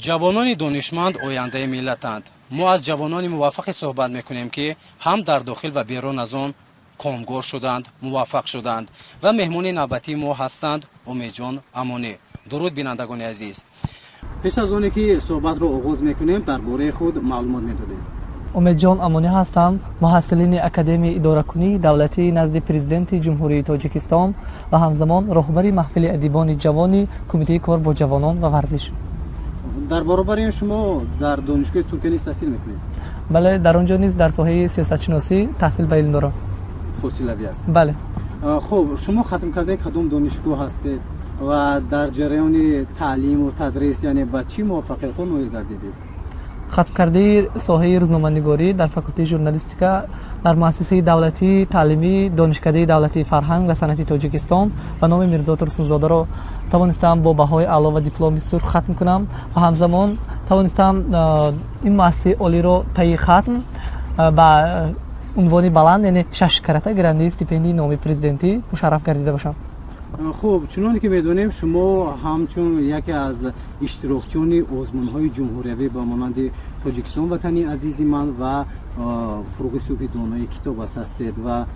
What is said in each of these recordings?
Ҷавонони донишманд ояндаи миллатанд. Мо аз ҷавонони муваффақе суҳбат мекунем, ки ҳам дар дохил ва берун аз он комгор шуданд, муваффақ шуданд ва меҳмони навбатии мо ҳастанд Умедҷон Амонӣ. Дуруд, бинандагони азиз. Пеш аз оне ки суҳбатро оғоз мекунем, дар бораи худ маълумот медодед. Умедҷон Амонӣ ҳастам, муҳассилини Академияи идоракунии давлатии назди Президенти Ҷумҳурии Тоҷикистон ва ҳамзамон роҳбари маҳфили адибони ҷавони Кумитаи кор бо ҷавонон ва варзиш. Дар баробари ин шумо дар донишгоҳи Туркия низ таҳсил мекунед? Бале, дар он ҷо низ дар соҳаи сиёсатшиносӣ таҳсил ба илм дорам. Фосилавӣ аст? Бале. Хуб, шумо хатмкардаи кадом донишгоҳ ҳастед ва дар ҷараёни таълиму тадрис, яъне ба чӣ муваффақиятҳо ноил гардидед? Хатмкардаи соҳаи рӯзноманигорӣ дар факултаи журналистика дар муассисаи давлатии таълимии Донишкадаи давлатии фарҳанг ва санъати Тоҷикистон ба номи Мирзо Турсунзодаро тавонистам бо баҳои аъло ва дипломи сурх хатм кунам ва ҳамзамон тавонистам ин муассисаи олиро таи хатм ба унвони баланд, яъне шашкарата гирандаи стипендияи номи президентӣ мушарраф гардида бошам. Хуб, чуноне ки медонем, шумо ҳамчун яке аз иштирокчиёни озмунҳои ҷумҳуриявӣ ба монанди Тоҷикистон ватани азизи ман ва Фурӯғи субҳи донои китоб аст ҳастед ва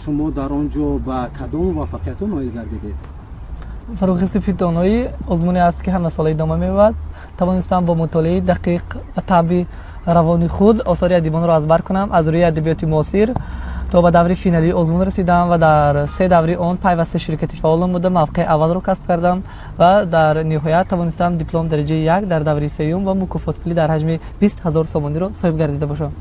шумо дар он ҷо ба кадом муваффақиятҳо ноил гардидед? Фурӯғи субҳи доноӣ озмуне аст, ки ҳамасола идома меёбад. Тавонистам бо мутолиаи дақиқ ва табъи равони худ осори адибонро аз бар кунам, аз рӯи адабиёти муосир то ба даври финалии озмун расидам ва дар се даври он пайваста ширкати фаъол намуда мавқеи аввалро касб кардам ва дар ниҳоят тавонистам диплом дараҷаи як дар даври сеюм ва мукофотпулӣ дар ҳаҷми 20 000 сомониро соҳиб гардида бошам.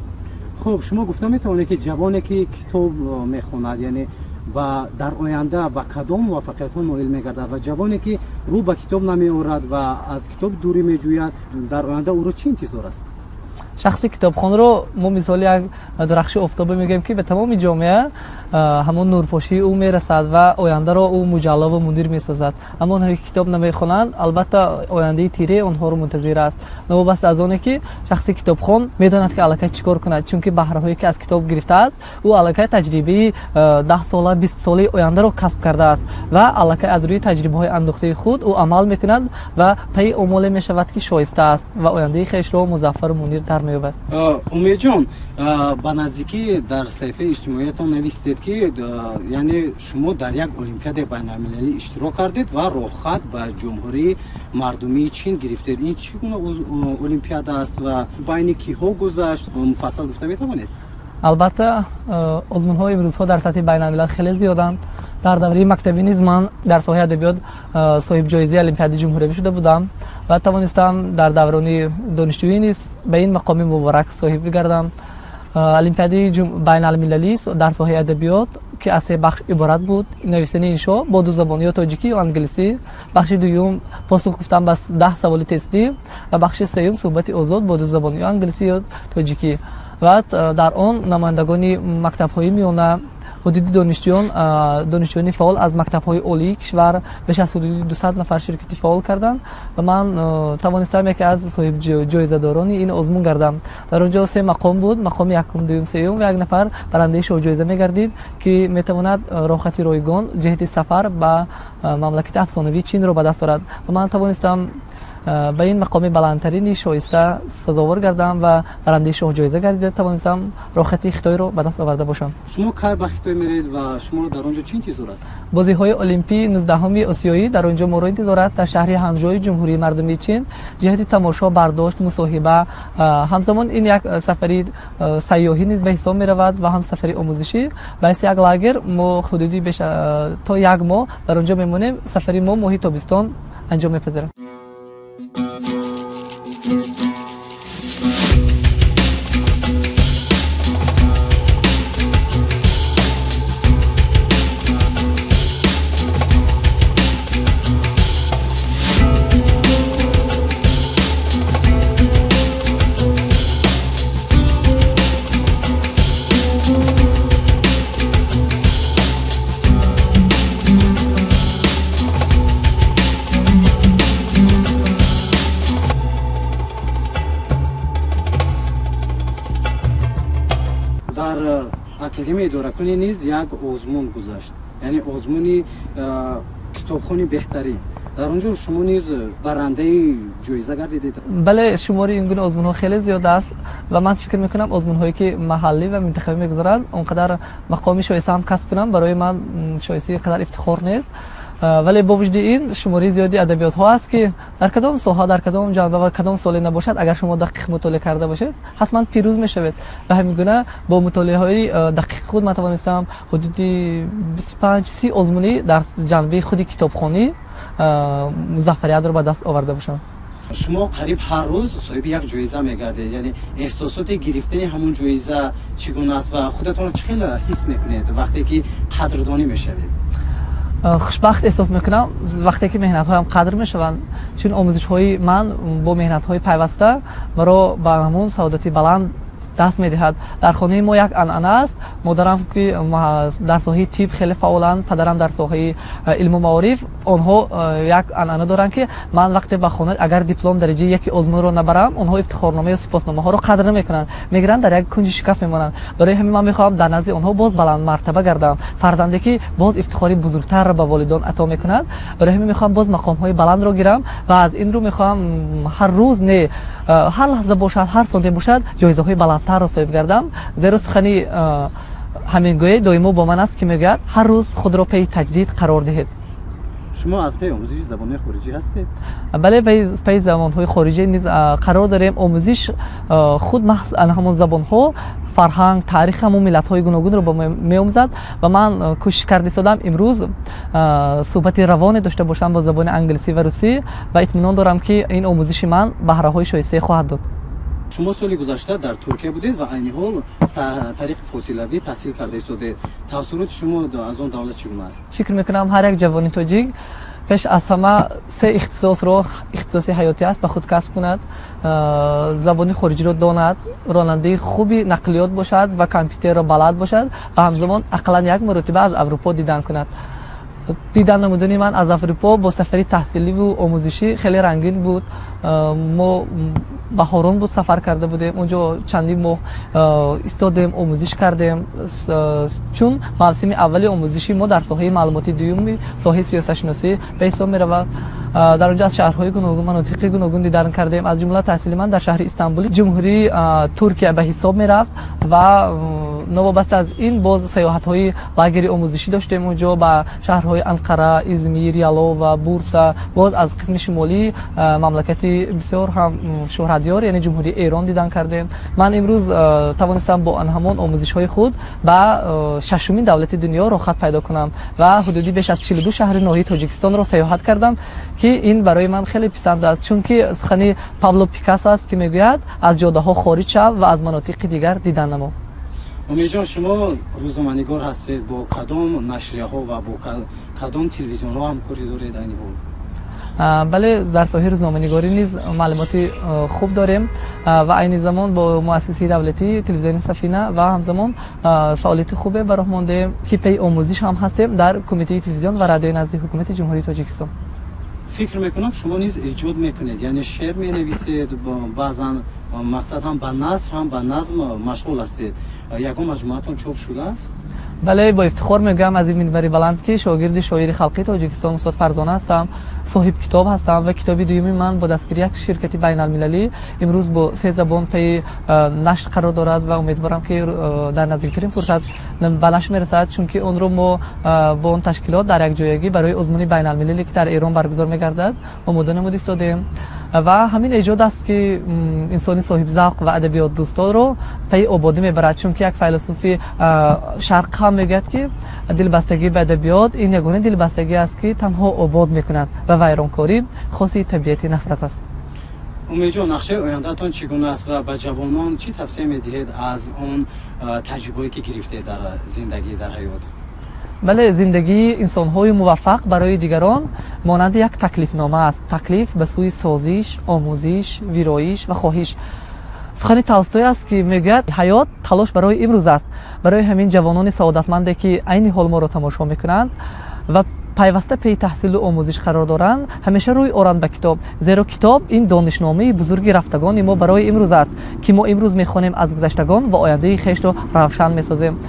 Хуб, шумо гуфта метавонед, ки ҷавоне ки китоб мехонад, яъне ва дар оянда ба кадом муваффақиятҳо ноил мегардад ва ҷавоне ки рӯ ба китоб намеорад ва аз китоб дурӣ меҷӯяд, дар оянда ӯро чӣ интизор аст? Шахси китобхонро мо мисоли як дурахши офтобе мегӯем, ки ба тамоми ҷомеа ҳамон нурпошии ӯ мерасад ва ояндаро ӯ муҷаллову мунир месозад. Аммо онҳое ки китоб намехонанд, албатта, ояндаи тираи онҳоро мунтазир аст, новобаста аз оне ки шахси китобхон медонад, ки аллакай чӣ кор кунад, чунки баҳраҳое ки аз китоб гирифтааст, ӯ аллакай таҷрибаи 10 сола, 20 солаи ояндаро касб кардааст ва аллакай аз рӯи таҷрибаҳои андохтаи худ ӯ амал мекунад ва пайи омоле мешавад, ки шоиста аст, ва ояндаи хешро музаффару мунир дар меёбад. Умедҷон, ба наздикӣ дар саҳифаи иҷтимоиятон навистед, ки яъне шумо дар як олимпиадаи байналмилалӣ иштирок кардед ва роҳхат ба Ҷумҳурии Мардумии Чин гирифтед. Ин чӣ гуна олимпиада аст ва байни киҳо гузашт, муфассал гуфта метавонед? Албатта, озмунҳо имрӯзҳо дар сатҳи байналмилал хеле зиёданд. Дар давраи мактабӣ низ ман дар соҳаи адабиёт соҳибҷоизаи олимпиадаи ҷумҳуриявӣ шуда будам ва тавонистам дар даврони донишҷӯӣ низ ба ин мақоми муборак соҳиб бигардам. Олимпиадаи байналмилалӣ дар соҳаи адабиёт, ки аз се бахш иборат буд: навиштани иншо бо ду забон, ё тоҷикӣ ё англисӣ, бахши дуюм посух гуфтан ба 10 саволи тестӣ ва бахши сеюм суҳбати озод бо ду забон, ё англисӣ ё тоҷикӣ. Ва дар он намояндагони мактабҳои миёна, ҳудуди донишҷӯён, донишҷӯёни фаъол аз мактабҳои олии кишвар беш аз ҳудуди 200 нафар ширкати фаъол карданд ва ман тавонистам яке аз соҳибҷоизадорони ин озмун гардам. Дар он ҷо се мақом буд: мақоми якум, дуюм, сеюм, ва як нафар барандаи шоҳҷоиза мегардид, ки метавонад роҳхати ройгон ҷиҳати сафар ба мамлакати афсонавии Чинро ба даст орад. Ва ман тавонистам ба ин мақоми баландтарини шоиста сазовор гардам ва барандаи шоҳҷоиза гардида тавонистам роҳхати Хитойро ба даст оварда бошам. Шумо кай ба Хитой меред ва шуморо дар он ҷо чӣ интизор аст? Бозиҳои олимпии 19-уми осиёӣ дар он ҷо моро интизор аст, дар шаҳри Ҳанжои Ҷумҳурии Мардумии Чин, ҷиҳати тамошо, бардошт, мусоҳиба. Ҳамзамон ин як сафари сайёҳӣ низ ба ҳисоб меравад ва ҳам сафари омӯзишӣ. Ба ҳайси як лагер мо ҳудуди беш то як моҳ дар он ҷо мемонем. Сафари мо моҳи тобистон анҷом мепазирад. Дар Академияи идоракунӣ низ як озмун гузашт, яъне озмуни китобхони беҳтарин. Дар он ҷо шумо низ барандаи ҷоиза гардидед. Бале, шумори ин гуна озмунҳо хеле зиёд аст ва ман фикр мекунам, озмунҳое ки маҳаллӣ ва минтақавӣ мегузаранд, он қадар мақоми шоиста ҳам касб кунам, барои ман шоистаи ин қадар ифтихор нест. Вале бо вуҷуди ин, шумораи зиёди адабиётҳо аст, ки дар кадом соҳа, дар кадом ҷанба ва кадом соле набошад, агар шумо дақиқ мутолиа карда бошед, ҳатман пирӯз мешавед. Ва ҳамин гуна бо мутолиаҳои дақиқи худ ман тавонистам ҳудуди 25-30 озмунӣ дар ҷанбаи худи китобхонӣ музаффариятро ба даст оварда бошам. Шумо қариб ҳар рӯз соҳиби як ҷоиза мегардед. Яъне эҳсосоти гирифтани ҳамон ҷоиза чӣ гуна аст ва худатонро чӣ хел ҳис мекунед, вақте ки қадрдонӣ мешавед? Хушбахт эҳсос мекунам, вақте ки меҳнатҳоям қадр мешаванд, чун омӯзишҳои ман бо меҳнатҳои пайваста маро ба ҳамон саодати баланд даст медиҳад. Дар хонаи мо як анъана аст. Модарам, ки дар соҳаи тиб хеле фаъоланд, падарам дар соҳаи илму маориф, онҳо як анъана доранд, ки ман вақте ба хона агар диплом дараҷаи яки озмунро набарам, онҳо ифтихорнома ё сипосномаҳоро қадр намекунанд, мегиранд, дар як кунҷи шикаф мемонанд. Барои ҳамин ман мехоҳам дар назди онҳо боз баландмартаба гардам, фарзанде ки боз ифтихори бузургтарро ба волидон ато мекунад. Барои ҳамин мехоҳам боз мақомҳои баландро гирам ва аз ин рӯ мехоҳам ҳар рӯз не, ҳар лаҳза бошад, ҳар сония бошад, ҷоизаҳои баландтарро соҳиб гардам, зеро сухани Ҳемингуэй доимо бо ман аст, ки мегӯяд: «Ҳар рӯз худро паи таҷдид қарор диҳед». Шумо аз паи омӯзиши забонҳои хориҷӣ ҳастед? Бале, паи забонҳои хориҷӣ низ қарор дорем. Омӯзиш худ маҳз ана ҳамон забонҳо фарҳанг, таърихи ҳамон миллатҳои гуногунро ба меомӯзад ва ман кӯшиш карда истодам, имрӯз суҳбати равоне дошта бошам бо забони англисӣ ва русӣ ва итминон дорам, ки ин омӯзиши ман баҳраҳои шоистае хоҳад дод. Шумо соли гузашта дар Туркия будед ва айни ҳол тариқи фосилавӣ таҳсил карда истодед. Таассуроти шумо аз он давлат чӣ гуна аст? Фикр мекунам, ҳар як ҷавони тоҷик пеш аз ҳама се ихтисосро, ихтисоси ҳаётӣ аст, ба худ касб кунад: забони хориҷиро донад, ронандаи хуби нақлиёт бошад ва компютерро балад бошад ва ҳамзамон ақаллан як маротиба аз Аврупо дидан кунад. Дидан намудани ман аз Аврупо бо сафари таҳсиливу омӯзишӣ хеле рангин буд. Мо баҳорон буд сафар карда будем, онҷо чандин моҳ истодем, омӯзиш кардем, чун мавсими аввали омӯзиши мо дар соҳаи маълумоти дуюми соҳаи сиёсатшиносӣ ба ҳисоб меравад. Дар онҷо аз шаҳрҳои гуногун, манотиқи гуногун дидан кардем. Аз ҷумла таҳсили ман дар шаҳри Истанбули Ҷумҳурии Туркия ба ҳисоб мерафт ва новобаста аз ин боз сайёҳатҳои лагери омӯзишӣ доштем. Онҷо ба шаҳрҳои Анқара, Измир, Ялова, Бурса, боз аз қисми шимолии мамлакати бисёр ҳам шӯҳратёр, яъне Ҷумҳурии Эрон дидан кардем. Ман имрӯз тавонистам бо ҳамон омӯзишҳои худ ба шашумин давлати дунё роҳхат пайдо кунам ва ҳудуди беш аз 42 шаҳри ноҳияи Тоҷикистонро сайёҳат кардам, ки ин барои ман хеле писанд аст, чунки сухани Пабло Пикассо аст, ки мегӯяд: «Аз ҷодаҳо хориҷ шав ва аз манотиқи дигар дидан намо». Умедҷон, шумо рӯзноманигор ҳастед. Бо кадом нашрияҳо ва бо кадом телевизионҳо ҳамкорӣ доред айни ҳол? Бале, дар соҳаи рӯзноманигорӣ низ маълумоти хуб дорем ва айни замон бо муассисаи давлатии телевизиони Сафина ва ҳамзамон фаъолияти хубе ба роҳ мондаем, ки паи омӯзиш ҳам ҳастем дар Кумитаи телевизион ва радиои назди Ҳукумати Ҷумҳурии Тоҷикистон. Фикр мекунам, шумо низ эҷод мекунед, яъне шеър менависед, баъзан мақсад ҳам ба наср, ҳам ба назм машғул ҳастед. Ягон маҷмӯатон чоп шудааст? Бале, бо ифтихор мегӯям аз ин минбари баланд, ки шогирди шоири халқии Тоҷикистон устод Фарзона ҳастам, соҳиб китоб ҳастам ва китоби дуюми ман бо дастгири як ширкати байналмилалӣ имрӯз бо се забон пайи нашр қарор дорад ва умедворам, ки дар наздиктарин фурсат ба нашр мерасад, чунки онро мо бо он ташкилот дар якҷоягӣ барои озмуни байналмилалӣ, ки дар Эрон баргузор мегардад, омода намуд истодем. Ва ҳамин эҷод аст, ки инсони соҳибзавқ ва адабиётдӯстонро пайи ободӣ мебарад, чунки як файласуфи шарқ ҳам мегӯяд, ки дилбастагӣ ба адабиёт ин ягона дилбастагӣ аст, ки танҳо обод мекунад ва вайронкорӣ хоси табиати нафрат аст. Умедҷон, нақшаи ояндаатон чӣ гуна аст ва ба ҷавонон чӣ тавсия медиҳед аз он таҷрибое, ки гирифтед дар зиндагӣ, дар ҳаёт? Бале, зиндагии инсонҳои муваффақ барои дигарон монанди як таклифнома аст, таклиф ба сӯи созиш, омӯзиш, вироиш ва хоҳиш. Сухани Толстой аст, ки мегӯяд: «Ҳаёт талош барои имрӯз аст». Барои ҳамин ҷавонони саодатманде, ки айни ҳол моро тамошо мекунанд ва пайваста паи таҳсилу омӯзиш қарор доранд, ҳамеша рӯй оранд ба китоб, зеро китоб ин донишномаи бузурги рафтагони мо барои имрӯз аст, ки мо имрӯз мехонем аз гузаштагон ва ояндаи хешро равшан месозем.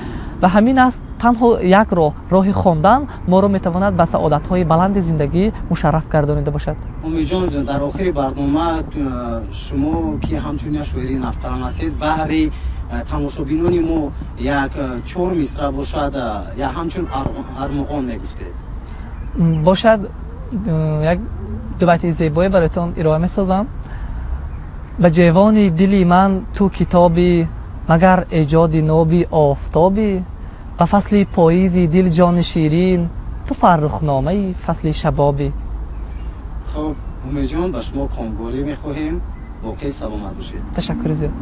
Ва ҳамин аст. Танҳо як роҳ, роҳи хондан, моро метавонад ба саодатҳои баланди зиндагӣ мушарраф гардонида бошад. Умедҷон, дар охири барнома шумо, ки ҳамчун як шоири навқалам ҳастед, баҳри тамошобинони мо як чор мисра бошад, я ҳамчун армуғон мегуфтед. Бошад, як дубайти зебое бароятон ироа месозам. Ба ҷевони дили ман ту китобӣ, магар эҷоди ноби офтобӣ. Ба фасли поизи дил ҷони ширин, ту фаррухномаи фасли шабобӣ. Хуб, Умедҷон, ба шумо комгорӣ мехоҳем, боқӣ саломат бошед. Ташаккури зиёд.